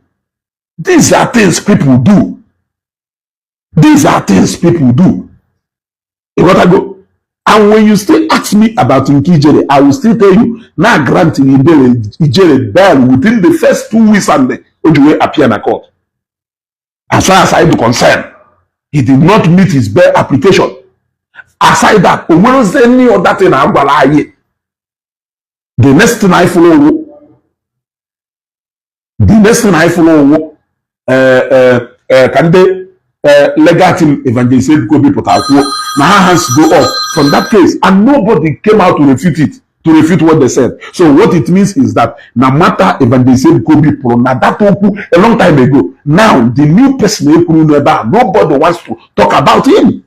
These are things people do. These are things people do. Ịghọtago? And when you still ask me about nke Ijere, I will still tell you, na granting Ijere bail within the first 2 weeks and o ji wee appear na court. As far as I am concerned, he did not meet his bail application. Aside that, o nwere any other thing a gwara anyị? The next thing I follow, the next thing I follow, ka ndị legal team Evangelist Ebuka Obi pụtara kwuo na ha hands go off from that case, and nobody came out to refute it, to refute what they said. So what it means is that na matter Evangelist Ebuka Obi pụrụ na that okwu a long time ago. Now the new person ekwuru n'ebe a, nobody wants to talk about him.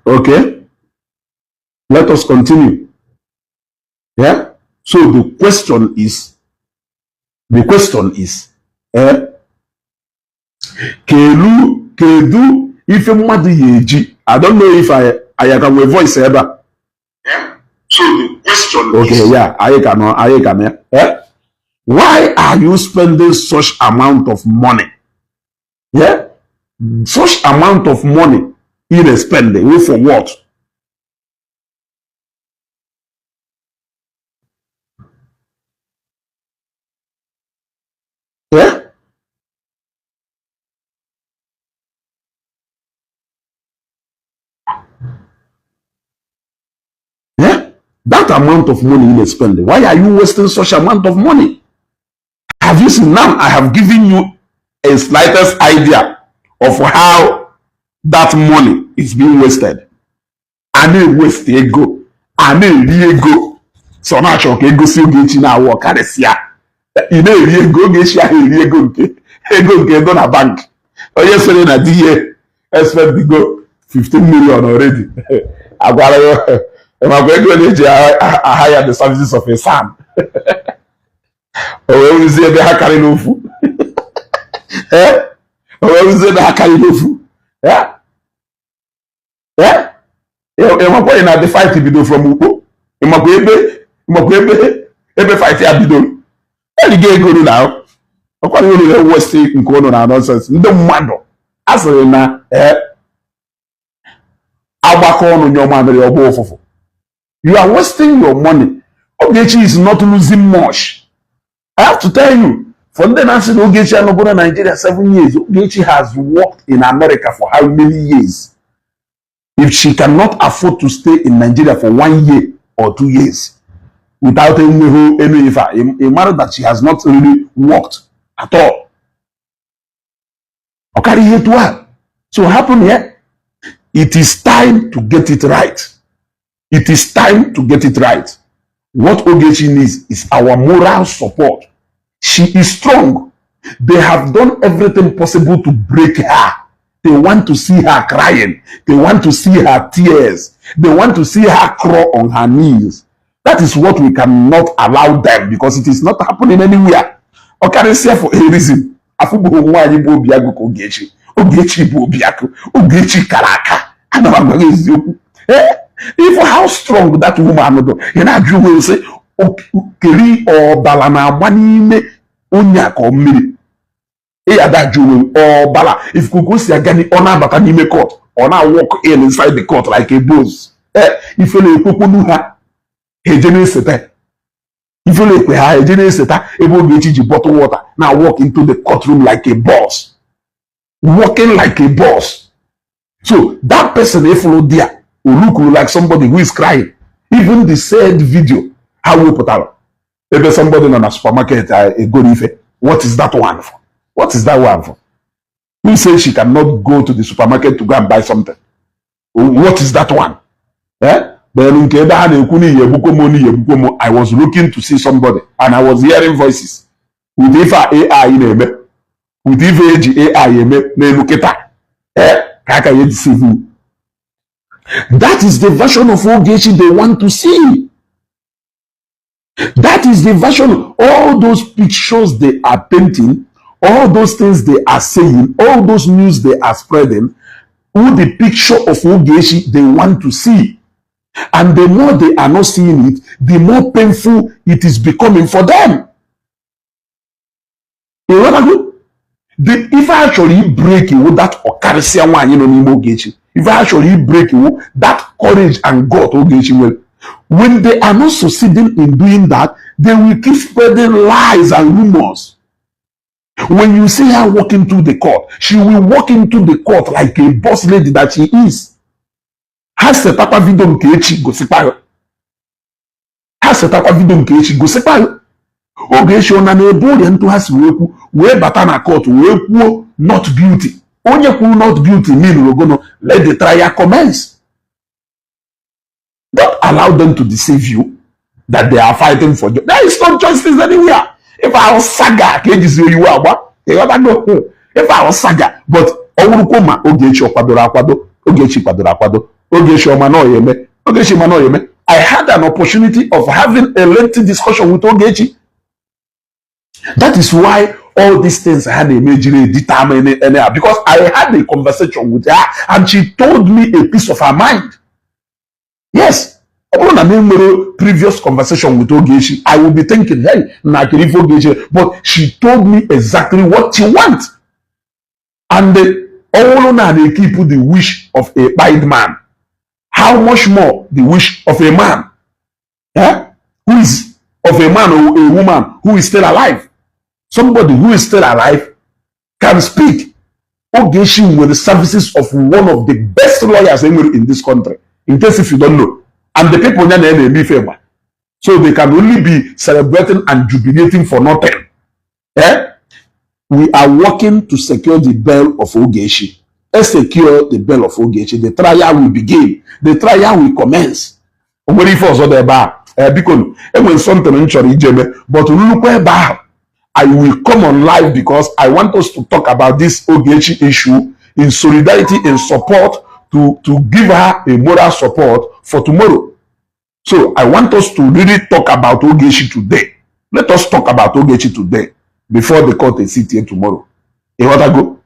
Okay, let us continue. Yeah. So the question is, kelu kedu ife mmadụ ya eji? I don't know if I ka nwee voice ebe a. Yeah? So the question Okay, is, yeah, anyị ka nọ, anyị ka nọ ya. Eh? Why are you spending such amount of money? Yeah? Such amount of money ị na-spend wey for what? Yeah? Yeah? That amount of money you spend, why are you wasting such amount of money? Have you seen now? I have given you a slightest idea of how that money is being wasted. A na-waste ego, a na-eri ego. So na-achọ ka ego si Ogechi na-awụ karịsịa. Ị na-eri ego, Ogechi ahụ eri ego nke ego na bank. Onye sịrị na di ya expect go 15 million already. Agwara ya makwa ego na-eji aha ya the services of a SAN. O wee wuzie ebe ha karịrị ofu. Eh? O wee rụzie n'aka ilofu ya. Ịmakwa na the fight bido from Ukpo. Ịmakwa ebe fight ya bidoro. Erigo ego na ọkwa unu na-ewesti nke unu na nonsense. Ndị mmadụ a sịrị na agbakọ ọnụ nyụọ mamịrị, ọgba ụfụfụ. You are wasting your money. Ogechi is not losing much. I have to tell you, for ndị na-asị na Ogechi anọgo na Nigeria 7 years, Ogechi has worked in America for how many years? If she cannot afford to stay in Nigeria for one year or 2 years without enweghị enu ife a, ị mara that she has not really worked at all. Ọ karịa ihe etu a. So happen here, it is time to get it right. It is time to get it right. What Ogechi needs is our moral support. She is strong. They have done everything possible to break her. They want to see her crying. They want to see her tears. They want to see her crawl on her knees. That is what we cannot allow them, because it is not happening anywhere. Ọ karịsịa for a reason. Afụbụghị nwaanyị bụ Obiagụ ka Ogechi. Ogechi bụ Obiakụ. Ogechi kara aka. Ana m agwa gị eziokwu. If how strong that woman dị, ị na-ajụ onwe sị, keri ọbala na-agba n'ime onye a ka ọ mmiri? Ị ya ada onwe ọbala ifuku si aga. Ọ na-abata n'ime court, ọ na-walk in inside the court like a boss. Ee, ifele ekwekwunu ha, ha eje na-eseta ifele ekwe, ha eje na-eseta ebe Ogechi ji bottle water na walk into the courtroom like a boss, walking like a boss. So that person ifulu there o look like somebody who is crying. Even the said video ha wepụtara ebe somebody nọ na supermarket egoro ife, what is that one for? What is that one for? Who say she cannot go to the supermarket to go and buy something? What is that one? Eh, then nke ebe ha na-ekwu n'ihi egbukwo m, n'ihi egbukwo m, I was looking to see somebody and I was hearing voices. With ife a AI na-eme, with ife eji AI eme n'elu kịta, eh, ka aka ya deceive you. That is the version of Ogechi they want to see. That is the version. All those pictures they are painting, all those things they are saying, all those news they are spreading, who the picture of Ogechi they want to see. And the more they are not seeing it, the more painful it is becoming for them. Ịghọtago? The ife a chọrọ ibreak iwu, that ọkarịsịa nwaanyị nọ n'ime Ogechi, ife a chọrọ ibreak iwu, that courage and gut Ogechi nwere. When they are not succeeding in doing that, they will keep spreading lies and rumors. When you see her walking through the court, she will walk into the court like a boss lady that she is. Ha setakwa video nke echi gosikwa ya. Ha setakwa video nke echi gosikwa ya. Ogechi ọ na na-ebe ọrịa ntụ ha si wee kwu wee bata na court wee kwuo not guilty. Onye kwuru not guilty mean rogono, let the trial commence. Don't allow them to deceive you that they are fighting for justice. There is no justice anywhere. Ife ahụ saga ka ejizi oyiwe agba. Ịghọtago? Ife ahụ saga. But ọ wụrụkwo ma Ogechi ọ kwadoro akwado, Ogechi kwadoro akwado. Ogechi ọma na ọ ya eme, Ogechi ma na ọ ya eme. I had an opportunity of having a lengthy discussion with Ogechi. That is why all these things ha na-eme jiri determine anyhow, because I had a conversation with her and she told me a piece of her mind. Yes, ọ bụrụ na m enwere previous conversation with Ogechi, I will be thinking, hey, na kedu ife Ogechi? But she told me exactly what she want. And ọ bụrụ na na-keep the wish of a kpied man, how much more the wish of a man, eh? Who is of a man or a woman who is still alive? Somebody who is still alive can speak. Ogechi nwere the services of one of the best lawyers enwere in this country, in case if you don't know. And the people ya na-eme ife gba, so they can only be celebrating and jubilating for nothing. Eh? We are working to secure the bail of Ogechi. Let's secure the bail of Ogechi. The trial will begin. The trial will commence. O nwere ife ọzọ dị ebe a? Ee, biko, enwere something m chọrọ ije mee, but nnukwu ebe ahụ, I will come on live because I want us to talk about this Ogechi issue in solidarity, in support, to give her a moral support for tomorrow. So I want us to really talk about Ogechi today. Let us talk about Ogechi today before the court is sit here tomorrow. Ịghọtago?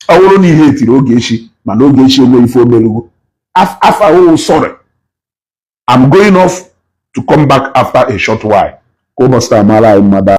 Ọ bụrụ na ihe etiri Ogechi, mana Ogechi enweghị ife omerugo afa ahụhụ. Sorry, I'm going off to come back after a short while. Ka ụbọchị taa mara anyị mma.